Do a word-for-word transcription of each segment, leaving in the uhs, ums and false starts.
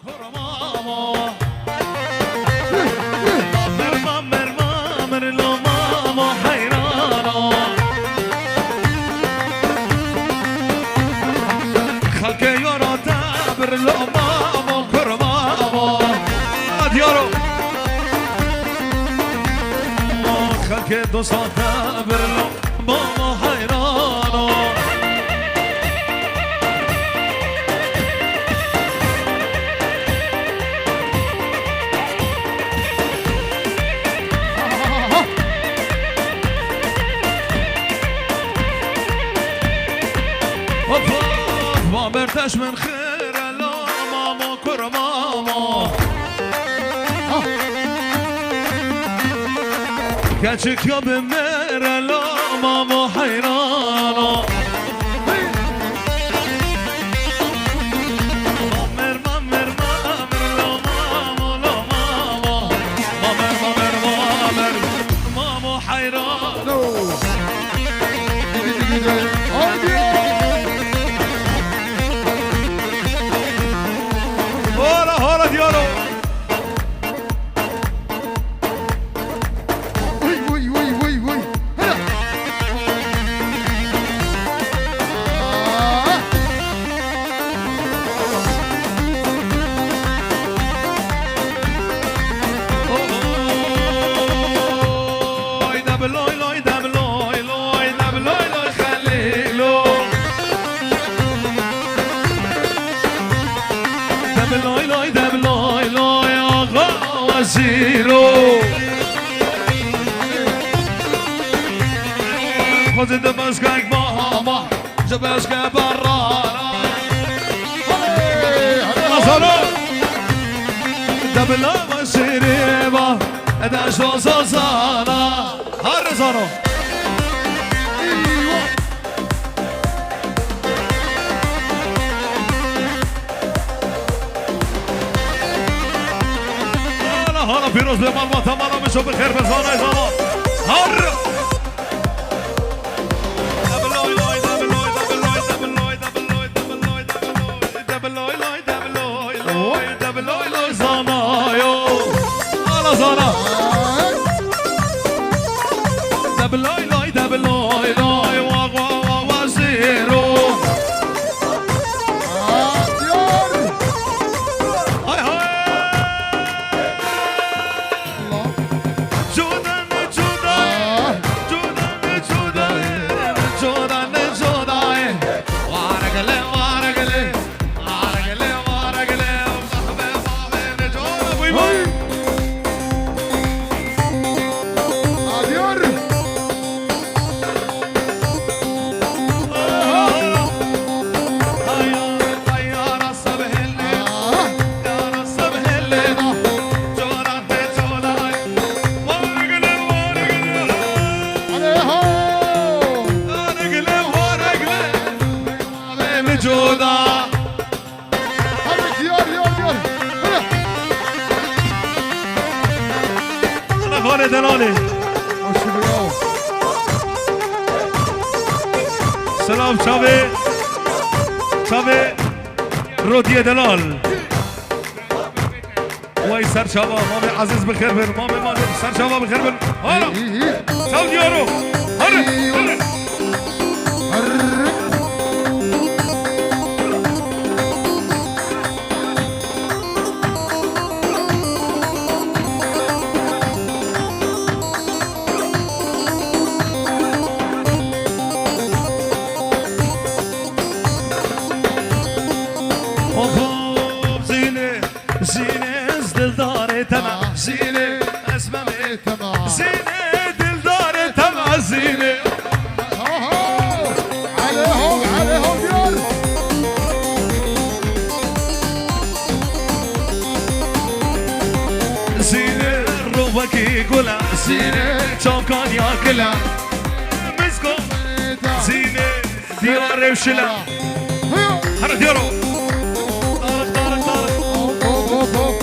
Kurmamo. Mamir, mamir, mamir, lo mamo heyrano. Xelkê yora te bir lo mamo kurmamo. Diyaro. Xelkê dosta te bir lo Mama heyrano. Hop, hop, ma berteş min xêr e la mamo kurmamo. Keçik ya bi mêr e la mamo heyrano. Mamer, mamer, mamer, lo mamo, lo mamo. Mamer, mamer, mamer, mamo heyrano. Haydi. Hola, hola, diyaro. Uy, uy, uy, uy, uy. Hela. Aa. Oy, da bi loy, loy, da bi loy, loy, da bi loy, loy, Xelîlo. Dev loy loy, dev loy loy, axa wezîro. Xwezî di bezgek bahama, ji bezge barana. Azaro. Dev la wezîrê ba, deşto zazana. Har zano. Hala, hala pîroz be malbata, mala min şo bi xêr be, zanay zana. Har. Dev loy loy, dev loy, dev loy, dev loy, dev loy, dev loy, dev loy, dev loy, dev loy, dev loy, dev loy, dev loy, dev loy loy, zana yo. Hala zana. Dev loy loy, dev loy loy, wa wa wa wa zero. Hay hay. Cudan cudan, cudan cudan, cudan cudan. Vargele vargele. Coda. Hadi diyar, diyar, diyar. Hadi. Ana xalê delalê. Hoş bulduk. Selam çavê. Çavê Rodiyê delal. Way serçava, mamê Aziz bi xêr bin, mamê Malik serçava bi xêr bin. Hala. Çav diyaro. Hadi. Hadi. Oho, zînê, zînê ez dildarê te me. Zînê ez memê te me. Zînê dildarê te me, zînê. Oho, Elê ho, Elê ho, gör. Zînê rovekî gul e, zînê çavkan ya kil e. Mizgo, zînê diyar rewşil e. Hadi diyaro. Tarık, Tarık, Tarık. Hop, hop, hop, hop.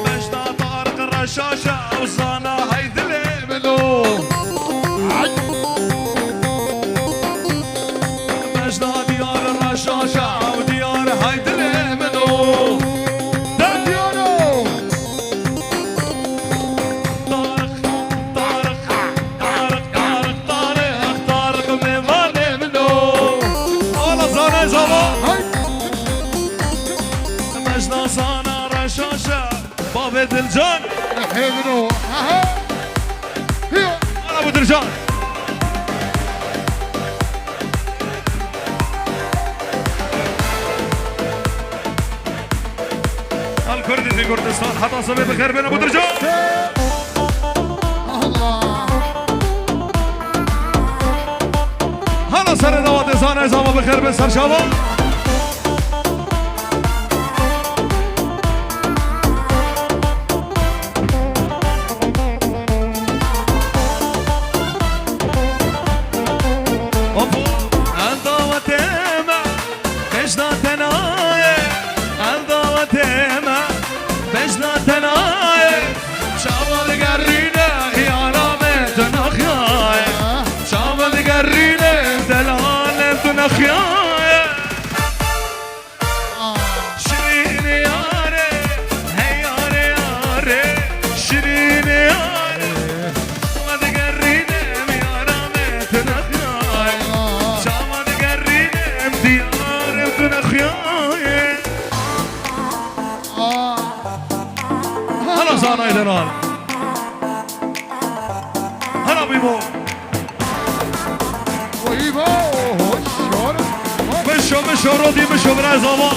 Beşna Tarık reşaşa, ew zana hey dilê min o. Ay. Beşna diyar reşa Zava. Hay. Mecda zana reşaşa. Bavê Dilcan. Hevno. Aha. Hiyo. Ana bu Dilcan. Al Kurdî fi Kurdistan, heta sibê bi xêr bêne, Budircan. Allah. Hala serê dawatê zane zava bi xêr bin serçava. Hop, el dawetê me. Bejna tenayê, ev dawetê me, bejna tenayê. Çawa digerîne, yara me tu naxiyayê. Çawa digerîne, delale tu naxiyayê. Şirîn yarê, hey yarê yarê, şirîn yarê. Çawa digerînim yara me tu nexuyayê. Çawa digerînim diyarê tu nexuyayê. Hala zanayê denan. Hala bîbo. Wî bo, hoş, şor. Mişo, mişo, rodî, mişo, biraz ama.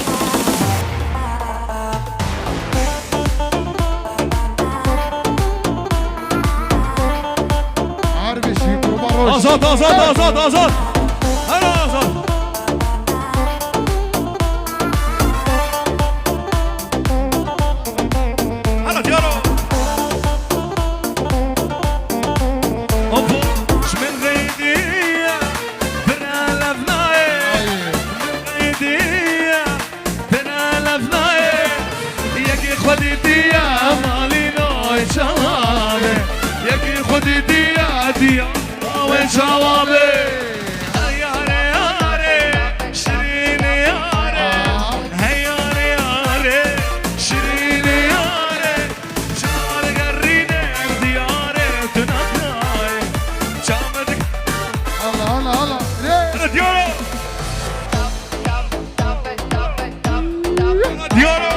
Azad, azad, azad, azad. Hala azad. Hala diyaro. Hop, ji min reydiye, bira levnayê. Min reydiye, bira levnayê. Yekî xwe dîtiye, malî noy çawa be. Yekî xwe dîtiye, diya wê çawa be. Hey yare yare, şirîn yare. Hey yare yare, şirîn yare. Çawa digerîne diyarê tu naxiyayê. Çawa dig- Allah, Allah, Allah. Re- Re diyaro. Diyaro.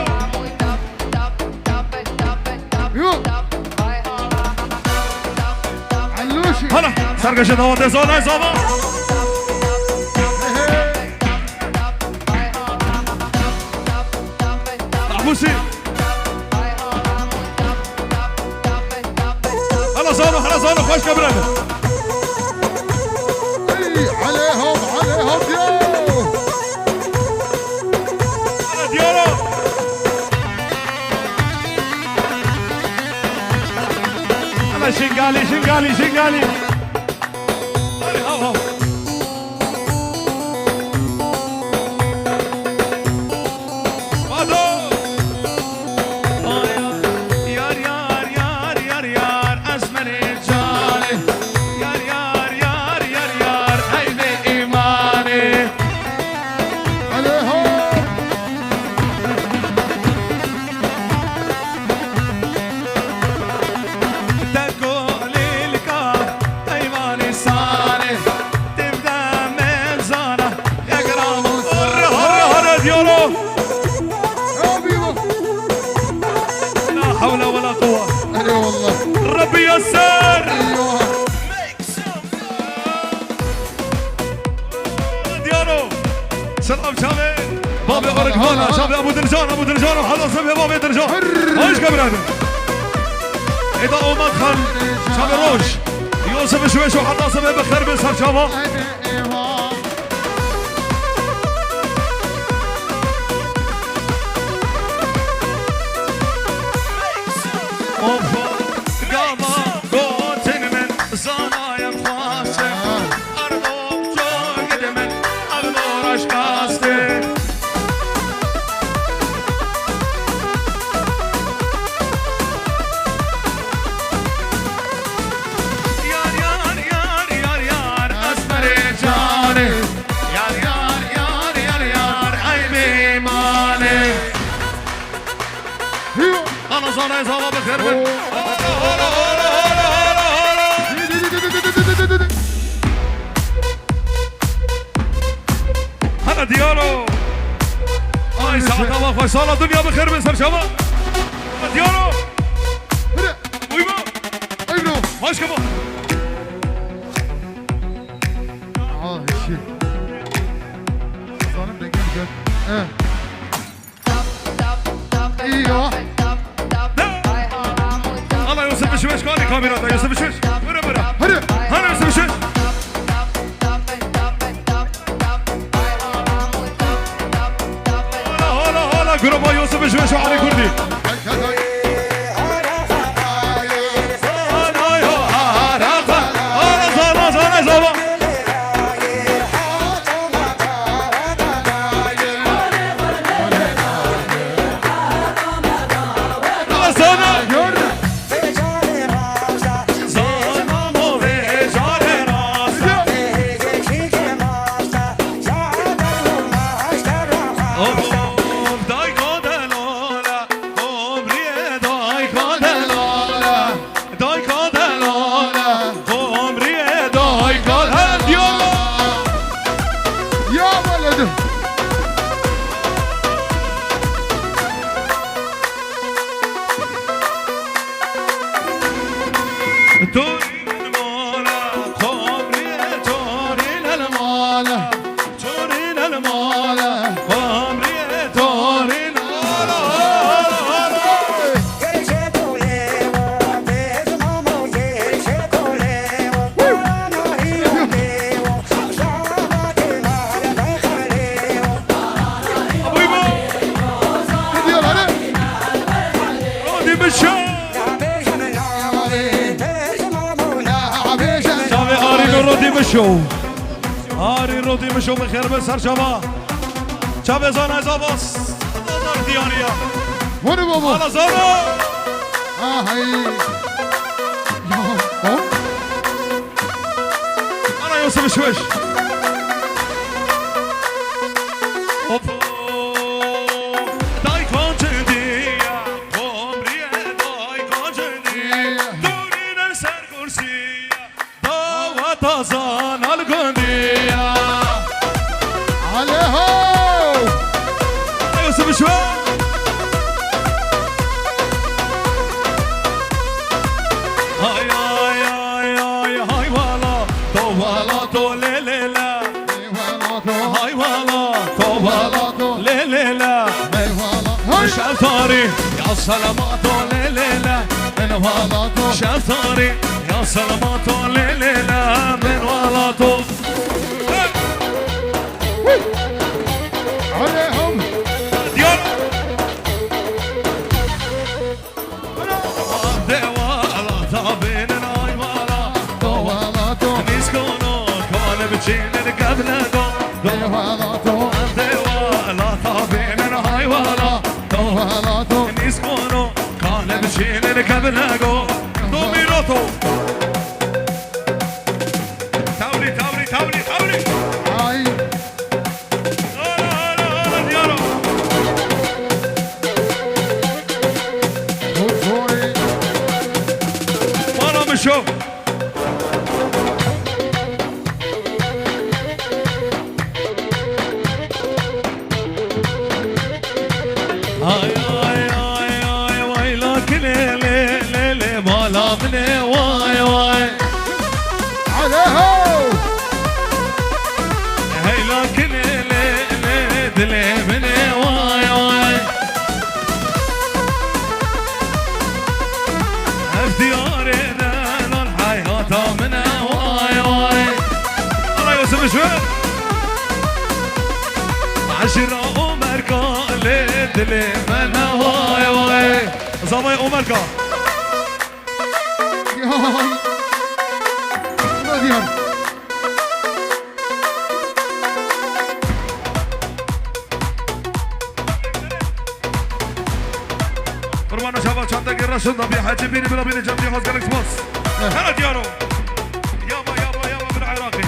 Yo. Elluşi. Hala, sergeşe dawa dezana zava. Hey, hey. Mahmusi. Hala zano, hala zano, xweş ke birane. Hey, alê hop, alê hop, yo. Hala diyaro. Hala şingalî, şingalî, şingalî. Hala hav, hav. Fado! Yar, yar, yar, yar, yar, ez merê canê. Yar, yar, yar, yar, yar, ey bê îmanê. Alê ho! Te kolîlka eyvanê sarê, tevde mezana, yek ramo. Hore, hore, hore, diyaro. La hawle we la quwwe. Erê wallah. Rebbi yesser. Eyvah. Diyaro. Selam çavê. Babê Orikmana, çavê Abu Dircan, Abu Dircan, hada sebê babê Dircan. Hoş geldin. Eda Omad Xan, çavê Roj. Yosef Şuveşo, hada sebê bi xêr bin serçava. Of, gava gotin min, zanayem xwase. Ardo ço gidê min, ardo raşkastê. Yar, yar, yar, yar, yar, ez merê canê. Yar, yar, yar, yar, yar, ey mêmanê. Ana zanayê zava bi xêr bin. Hara, hara, hara, hara, hara, hara. Hara Diyaro. Ay, saeta we xweş, sala dinya bi xêr bin ser çava. Diyaro. Hadi. Uyma. Ay bro. Hoş geldin. Ah, shit. Zalim de gel, gel. Eh. İyi ya. Hala Yusuf Işıkbaş kaldı kamerada. Yusuf Işıkbaş. Bıra, bıra. Hadi. Hala Yusuf Işıkbaş. Hala, hala, hala. Gruba Yusuf Işıkbaş, Ali Kurdi. Hala, zana, zana, zana. Sana. Gördüm. Ya weledim. Çavê Arî li Rodî Mişo. Arî Rodî Mişo bi xêr be ser çava. Çavê zana ez avas. Diyariya. Hadi baba. Ala zana. Ahey. Ya, hop. Ana Yusuf Şweş. Hop. Daykan çendiye, komriye daykan çendiye. Durine ser kursiye, dawa tazan al gundiye. Aleho! Yusuf Şweş. Hay, hay, hay, hay, hay, wala, to wala, to le, le, la. Hay, wala, to wala, to le, le, la. Hey! Şeftarî, ya selama, to le, le, la. Min wala, to. Şeftarî, ya selama, to le, le, la. Min wala, to. Hey! Hadi, hop. Diyar. Dewa la tabinin ay wala, dewa la to. Niskono kone biçinin kevne do. Dewa la to. Dewa la tabinin ay wala, dewa la to. Niskono kone biçinin kevne go. Domino to. Tawlî, tawlî, tawlî, tawlî. Ay. Hala, hala, hala, diyaro. Good boy. Bana mişo. Ay, ay, ay, ay, vay la kile le, le, le, mala bile, vay, vay. Aleho! Hey la kile le, le, dile bile, vay, vay. Ev diyarê de lan heyata min e, vay, vay. Allah yolunu şu. Aşira Omer Kale dilê me ne, vay, vay. Zavay Omer Ka. Ya. Ulan diyar. Qurbana çava çandekî reşin da bî hecî bînî bila bînî cem cihaz gelek spas. Heh. Hela diyaro. Yaba, yaba, yaba, bir Iraqî.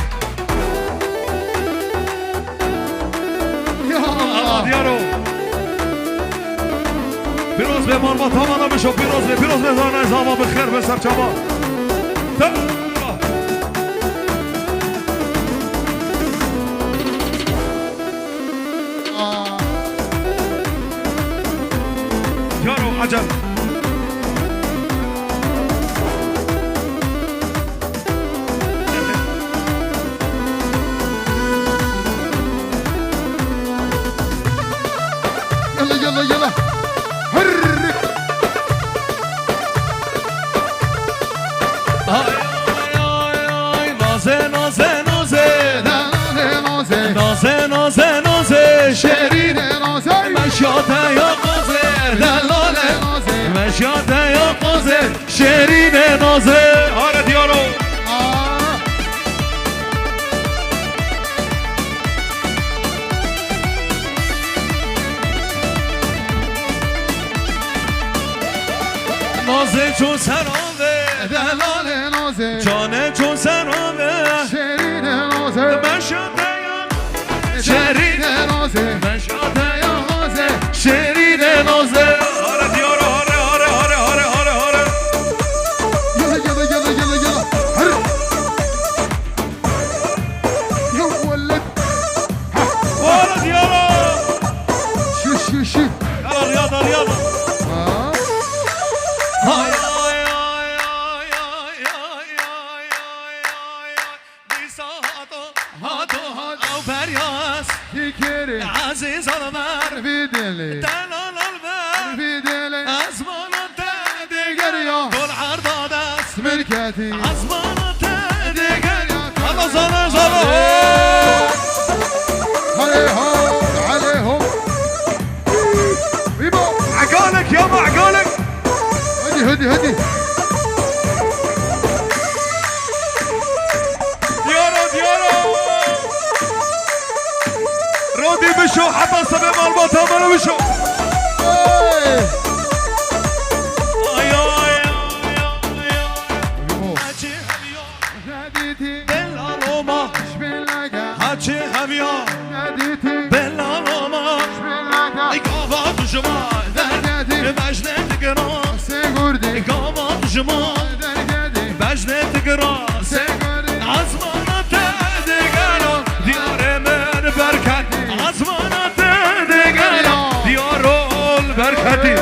Ya Allah. Allah diyaro. Pîroz be malbata me, bişo pîroz be, pîroz be zane zava bi xêr be ser çava. Te- Hey! Can. Yalla, yalla, yalla. Hırr. Ay, ay, ay, ay, naze, naze, naze. Delale naze. Naze, naze, naze. Şerine naze. Meşate ya naze. Delale naze. Meşate ya naze. Şerine naze. Hare diyaro. Aa. Nazê çû ser avê. Delale nazê. Canê çû ser avê. Şerine nazê. Meşate ya. Şerine nazê. Meşate ya nazê. Şerine nazê. Hare diyaro, hare, hare. Yalla, yalla, yalla, yalla, yalla. Hare. Ya weled. Hare diyaro. Şi, şi, şi. Yalla, riyada, riyada. Ha. Hay, hay, hay. Dîsa hato, hato, hato, ew feryaz. Fikirê. Ezîz alver. Vî dilê. Delal alver. Vî dilê. Ezmana te diger ya. Kol erda dest. Mirketî. Ezmana te diger ya. Allah sana, sana. Hale ho, hale ho. Viva. Egalek ya ma, egalek. Hadi, hadi, hadi. Diyaro, diyaro. Rodî bişo, heta sebê malbata me re bişo. Hey! Ay, ay, ay, ay, ay. Hacı Hevya. Nedîtî. Delal Oma. Şbîlege. Hacı Hevya. Nedîtî. Delal Oma. Şbîlege. Gava dijma. Dergedî. Bejne digira. Segurdî. Gava dijma. Dergedî. Bejne digira. Segurdî. Ezmana te digera. Diyarê min berketî. Ezmana te digera. Diyar ol berketî.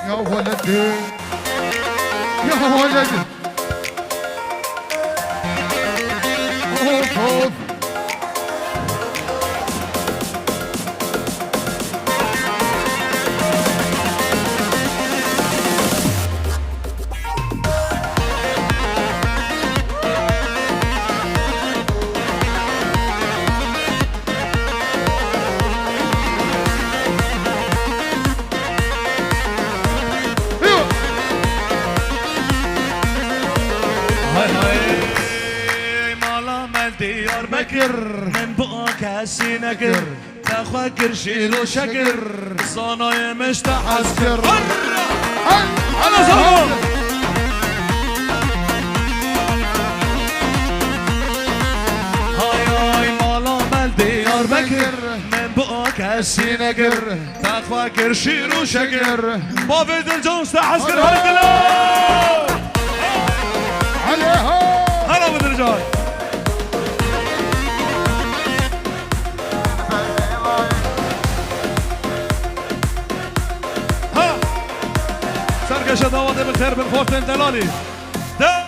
Ya weledê. Ya weledê. Of, of. Hay hay. Mala me Diyarbekir. Min bi a kesî nekir. Te xwe kir şîr û şekir. Zanayê min ji te hez kir. Hadi, hadi, hadi. Hay hay, mala me Diyarbekir. Min bi a kesî nekir. Te xwe kir şîr û şekir. Bavê Dilcan ji te hez kir. Hadi. Hadi ho. Hela bi Dilcan. Ha! Serkeşe dawatê bi xêr bin, xortên delalî. De-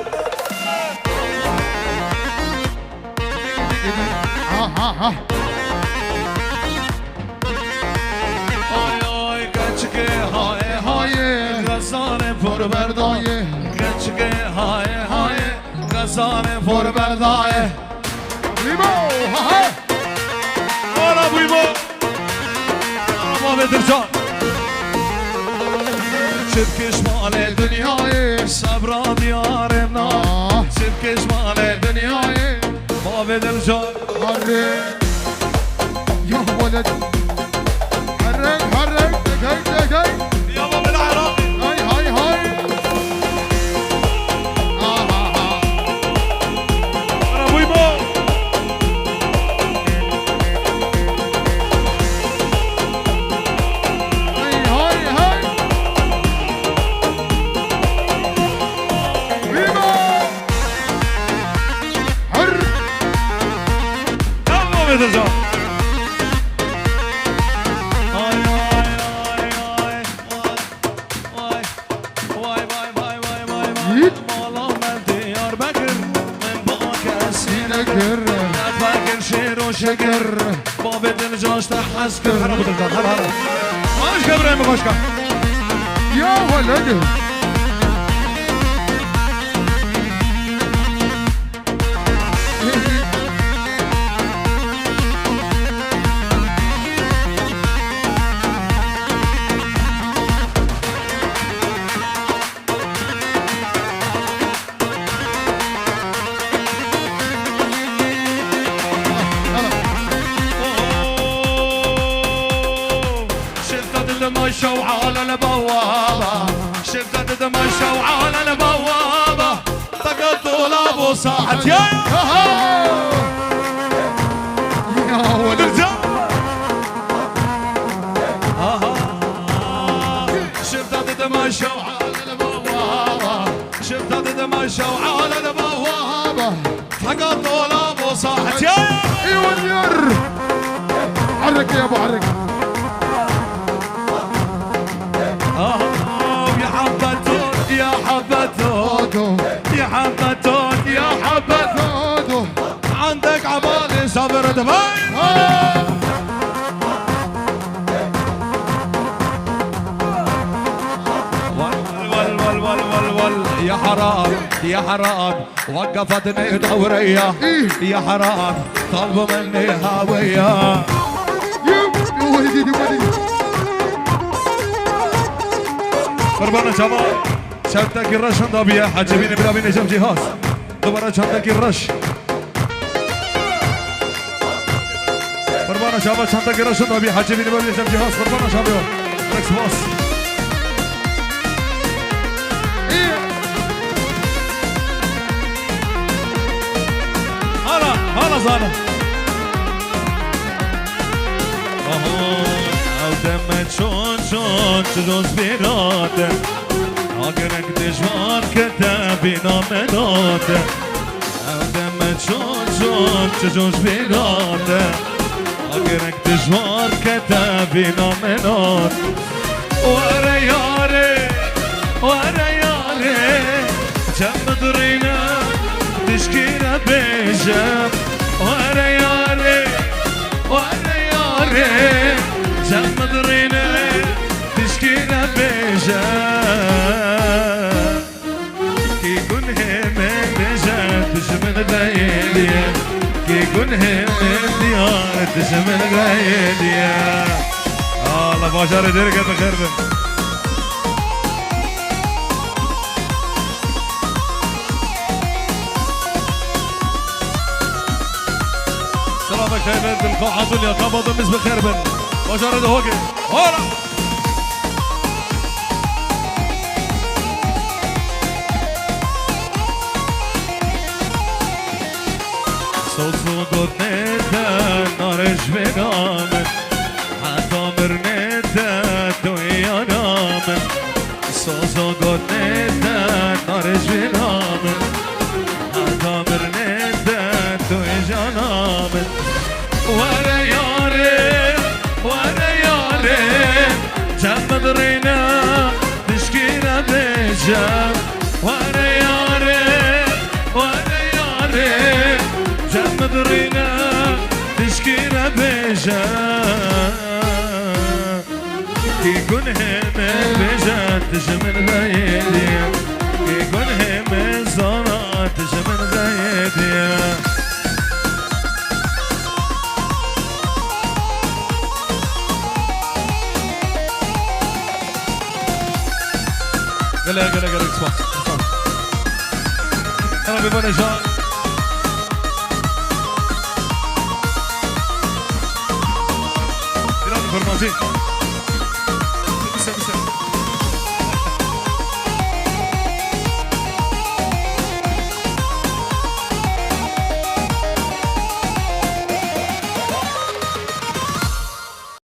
Ha, ha, ha. Ay, ay, keçikê hayê, hayê, xezanê por berdayê. Keçikê hayê, hayê, xezanê por berdayê. Lîmo, ha, ha. Wala bûybo. Wala bavê Dilcan. Çirkiş malê dinyayê, sebra diyarê na. Ah. Çirkiş malê dinyayê, bavê Dilcan. Arre. Ya weled. Herrek, herrek, dekey, dekey. Ya bavê Dilcan. Hay, hay, hay. Aha, ha. Ara bûybo. Hey, hey, hey! Viva! Hır! Devam edeceğim. Ay, ay, Kir. Babê dilcan ji te hez kir. Hera bu dilcan, hera, hera. Aşk Ebrahim başka. Ya weledi. شفت دمشة وعلى البوابة، شفت دمشة وعلى البوابة، طق الدولاب وصاحت يا، يا، يا ولد. شفت دمشة وعلى البوابة، شفت دمشة وعلى البوابة، طق الدولاب وصاحت يا، يا. ايوه الير. حرك يا ابو حرك. آه، يا حبة، يا حبة، يا حبة، يا حبة. عندك عبالي صبر دبي. ول، ول، ول، ول، ول، ول، يا حرام، يا حرام. وقفتني دورية، إيه. يا حرام، طلبوا مني هوية. يا ولدي، يا ولدي. قربان شباب، شفتك الرشن ضبيع، حجبيني بلا بيني جم جهاز. دوباره شفتك الرش. قربان شباب، شفتك الرشن ضبيع، حجبيني بلا بيني جم جهاز. قربان شباب. Next boss. Hala, hala zana. Aha, ew deme çon çon çiroz bîrate. Agerek dijwar kete bîna me date. Ew deme çon çon çiroz bîrate. Agerek dijwar kete bîna me date. Were yarê, were yarê, cem dirîne, dişkî re bêje. Were yarê, were yarê, cem dirîne, dişkî re bêje. Kî gunhê min bêje, tu ji min re yê dî ye. Kî gunhê min diyar, tu ji min re yê dî ye. Allah bajarê dêrike bi xêr bin. Selamek heyvên dilxwe Abdulya, kabadin biz bi xêr bin. Bajarê de hoge. Hora! Soz û gotinê te nare ji bîra min, heta mirinê te tu yê yana min. Soz û gotinê te nare ji bîra min, heta mirinê te tu yê jana min. Were yarê, were yarê, cem dirîne, dişkî re bêje. Were yarê, were yarê, cem dirîne, dişkî re bêje. Kî gunhê min bêje, tu ji min re yê dî ye. Kî gunhê min zana, tu ji min re yê dî ye. Gelek, gelek, gelek spas. Hera bê bane ja. Biraz informasi.